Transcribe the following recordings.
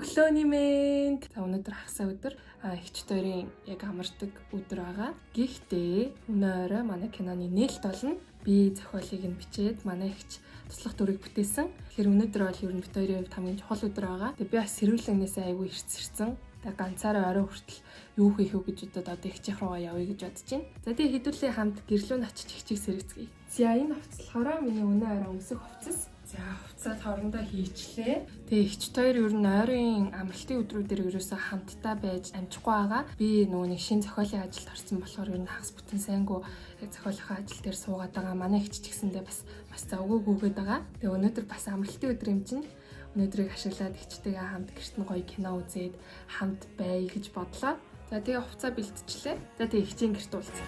Өглөөний мэнд. За, өнөөдөр хагас өдөр, эгч хоёрын яг амардаг өдөр байгаа. Гэхдээ өнөө орой манай киноны нээлт болно. Би зохиолыг нь бичээд, манай эгч туслах дүрийг бүтээсэн. Тэгэхээр өнөөдөр бол ер нь бид хоёрын хувьд хамгийн чухал өдөр байгаа. Тэгээ би бас сэрүүлэгнээсээ айгүй эрт сэрсэн. Тэгээ ганцаараа орой хүртэл юу хийх вэ гэж бодоод одоо эгчийнх руугаа явъя гэж бодож байна. За, тэгээ хэдүүлээ хамт гэрлүү нь очиж эгчийг сэргэцгээе. За, энэ хувцас болохоор миний өнөө орой өмсөх хувцас. За, хувцас хоорондоо хийчлээ. Тэгээ эгч хоёр ер нь ойрын амралтын өдрүүдээр ерөөсөө хамтдаа байж амжихгүй байгаа. Би нөгөө нэг шинэ зохиолын ажилд орсон болохоор ер нь хагас бүтэн сайнгүй яг зохиолынхоо ажил дээр суугаад байгаа. Манай эгч ч гэсэндээ бас бас завгүй гүгээд байгаа. Тэгээ өнөөдөр бас амралтын өдөр юм чинь өнөөдрийг ашиглаад эгчтэйгээ хамт гэрт нь гоё кино үзээд хамт бай гэж бодлоо. За, тэгээ хувцас бэлтчихлээ. За, тэгээ эгчийн гэрт уулзъя.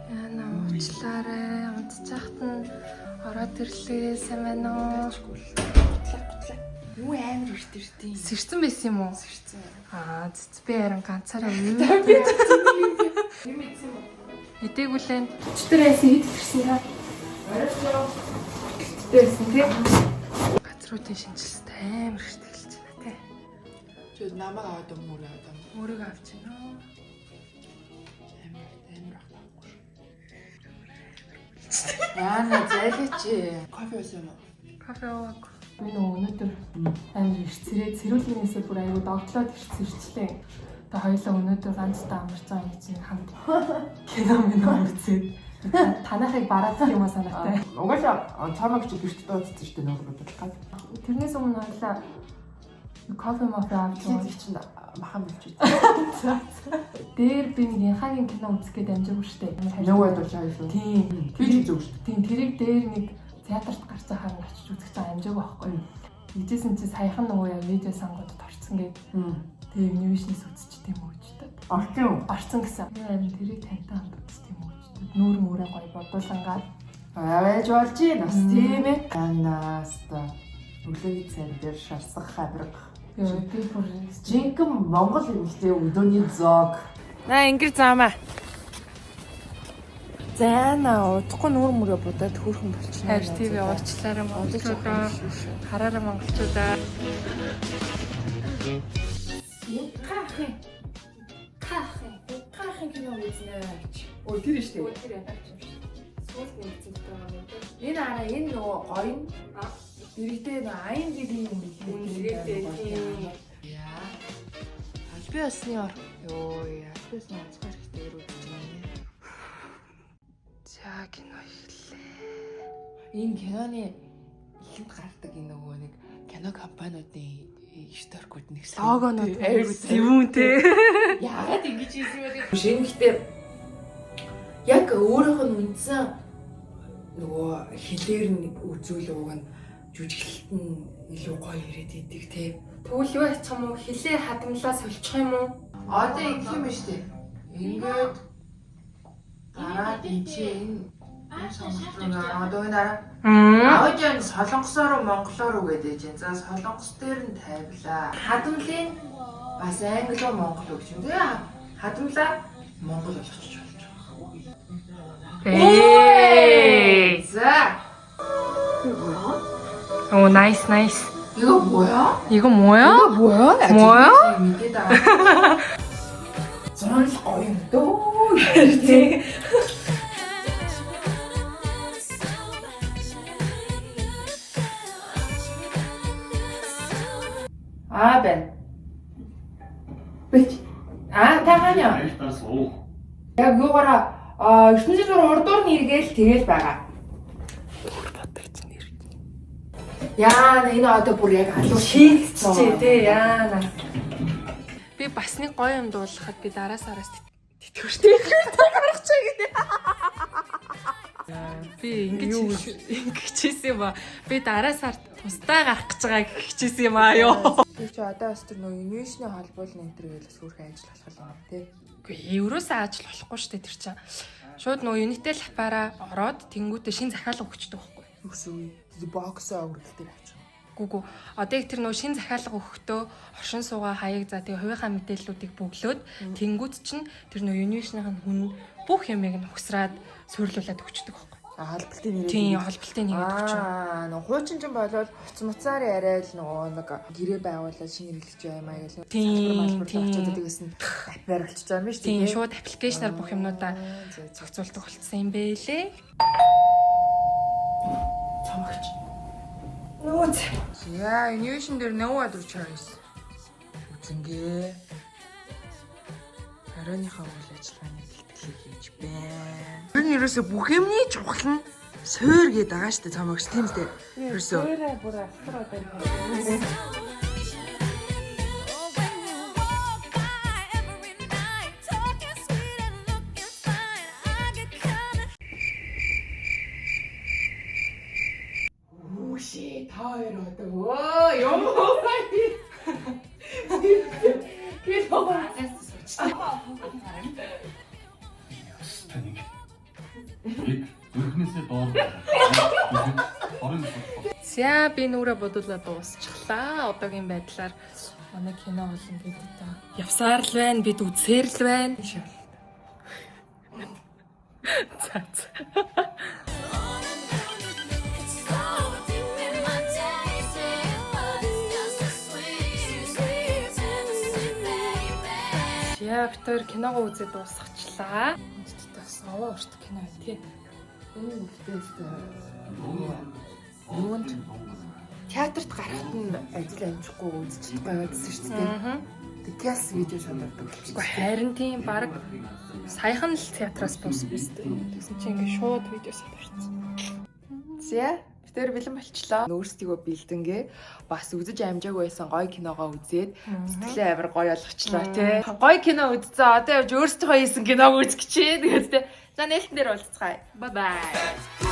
Яна, уучлаарай. Унтчихт нь ороод ирлээ. Сайн байна уу? Юу амар урт иртий. Сэрсэн байсан юм уу? Сэрсэн. Аа, цэц, би харин ганцаараа юу. Юм идсэн юм. Эдээгүй л энэ. Өчтөр айсан хэд ирсэн та? Хөтөлттэй байсан, тий? Газруудын шинжилэлт амар их тэгэлж байна, тий. Чи намайг аваад юм уу, аваад юм? Өөрийгөө авч байна уу? Амар амар ах. Яана, зайлаач. Кофе уусан юм уу? Кофе ууг. Би нөгөө өнөөдөр амар эрт сэрээд, сэрүүлгэнээсээ бүр аягүй догтлоод эрт сэрчлээ. Тэгээ хоёулаа өнөөдөр ганцтай амарч байгаа юм чинь хамт кино минь үзээд танахыг бараадах юм аа санаатай. Угаасаа цаамаг чи гэрт дуудсан шүү дээ, нөгөө бодлоо. Тэрнээс өмнө хоёулаа кофе мофе авч Тэгэхээр чинь махан болчих. За. Дээр би нэг Янхагийн кино үзэх гээд амжаагүй шүү дээ. Нөгөө ядууч хоёлоо. Тийм. Би ч үзээгүй шүү дээ. Тийм, тэрийг дээр нэг театрт гарч байхаар нь очиж үзэх чинь амжаагүй байхгүй. Нэгжсэн чи саяхан нөгөө яг видео сангуудад орцсон гээд тэгээ Univision-с үзчихтэй юм уу гэж бодоод. Орчин уу? Орцсон гэсэн. Би харин тэрийг тантай хамт үзчих юм уу гэж бодоод нүүр мүрээ гоё бодуулангаад. Аваж болж байна бас, тийм ээ. Анаста өглөөний цай дээр шарсах хавирга. Йоо, би бүр Жинхэнэ Монгол эмэгтэй өдөөний зоог. На ингэр заамаа. За, на удахгүй нүүр мөрөө будаад хөөрхөн болчихно. Хайр ТV, уучлаарай, монголчуудаа. Хараарай, монголчуудаа. Кахын. Кахын. Кахын кино үзнэ. Өө, тэр нь шүү дээ. Тэр ядаач юм шиг. Сүүлд нэгдсэн байгаа юм тийм. Энэ араа энэ нөгөө гоё нь дэрэгдээ нөгөө IMDb-ийн Үнэлгээтэй, тийм. Яа. Албан ёсны ор. Йоо, албан ёсны онцгой хэрэгтэй үзэж байна. За, кино эхэллээ. Энэ киноны эхэнд гардаг энэ нөгөө нэг кино компаниудын историкууд нэг Логонууд айгүй зэвүүн, те. Яагаад ингэж хийсэн бэ? Шинэ, гэхдээ яг өөрөөх нь үндсэн нөгөө хэлээр нь үзүүл уг нь жүжиглэлт нь илүү гоё ирээд идэг, те. Тэгвэл юу ячих юм уу? Хилээ хадамлаа сольчих юм уу? Одоо ингэх юм ба штэ. Ингээд гараад энэ чи энэ сонголт руу одоо энэ араа аваж энэ солонгосоор уу, монголоор уу гэдэг чинь. За, солонгос дээр нь тавилаа. Хадамлын бас англи уу, монгол уу гэж юм. Тэгээ хадамлаа монгол болгочих болж байгаа. Эй! За. Оо, nice, nice. 이거 뭐야? 이거 뭐야? 이거 뭐야? 뭐야? мэдээд байгаа. Зун л гоё юм дөө. Тий. Аа, байна. Бич. Аа, та хаана? Айлтаа суух. Яг юугаараа ертөнцийн зур урдуур нь эргээл тэгэл байгаа. Боддог чинь нэр. Яа, энэ одоо бүр яг алуу Шийдчихээ, тий, яана. Би бас нэг гоё юм дуулахад би дараа сараас тэтгэвртэй гаргачих гинэ. Би ингэж ингэж хийсэн юм аа. Би дараа сард тусдаа гарах гэж байгаа гихчихсэн юм аа ёо. Тэр чи одоо бас тэр нөгөө Univision-ы холбоолны энэ төр гээл бас хөөрхөн ажил болох юм, тий. Үгүй, ерөөсөө ажил болохгүй шүү дээ тэр чинь. Шууд нөгөө Unitel app-аараа ороод тэнгуүтээ шин захиалга өгчдөг байхгүй. Үгүй үү. Боксоо өргөл дээр авчих. Гүгүү. Одоо яг тэр нөгөө шин захиалга өгөхдөө оршин суугаа хаяг, за тэгээ хувийнхаа мэдээллүүдийг бөглөөд тэнгуут чинь тэр нөгөө Univision-ийн хүн бүх юмыг нь угсраад суйрлуулад өгчдөг байхгүй. А, холболтын нэрээр. Тийм, холболтын нэгээд өгч. Аа, нөгөө хуучин ч болвол хуц муцаар яриад л нөгөө нэг гэрээ байгуулаад шинэ хэрэглэж юм аа гэл салбар малбар очиод байдаг гэсэн app аар болчихж байгаа юм шүү Тийм, дээ. шууд application аар бүх юмнуудаа зохицуулдаг болцсон юм бэлээ. Цомогч. Нөө зэ. Яа, innovation дээр no other choice. Үзэнгээ. Оройныхоо үйл ажиллагааны бэлтгэлийг хийж байна. Энэ ерөөсө бүх юмны чухал нь суур гээд байгаа шүү дээ, цомогч, тийм үү? Ерөөсөө. Өөрөө бүр астр одоо юм. Oh, when you walk by every night, talking sweet and looking fine, I get kinda Үшээ, та хоёр одоо өө юм уу? Ястаа нэг. Яг өрхнөөсөө доор. Орон За, би нүрэ бодуулаад дуусчихлаа. Одоогийн байдлаар манай кино бол ингээд одоо явсаар л байна. Бид үзсээр л байна. За за. It's so deep in my taste, but it's just a sweet, sweet fantasy, baby. За, бид хоёр киногоо үзээд дуусгачлаа. Тэд бас овоо урт кино байна тий. Энэ бүтээстэй. Юунд театрт гарахт нь ажил амжихгүй үзчих байгаадсэн шүү дээ. Тэгээс видео сандардаг болчихсон. Гэхдээ харин тийм баг саяхан л театраас буусан биз дээ. Тэгсэн чинь ингээд шууд видео сандарсан. За, бид тэр бэлэн болчлоо. Өөрсдийгөө бэлдэнгээ бас үзэж амжаагүй байсан гоё киногоо үзээд сэтгэлээ амар гоё болгочлоо тий. Гоё кино үзсэн. Одоо явж өөрсдийнхөө хийсэн киног үзэх гэж байна. Тэгээд тий. За, нээлтэн дээр уулзцгаая. Bye bye.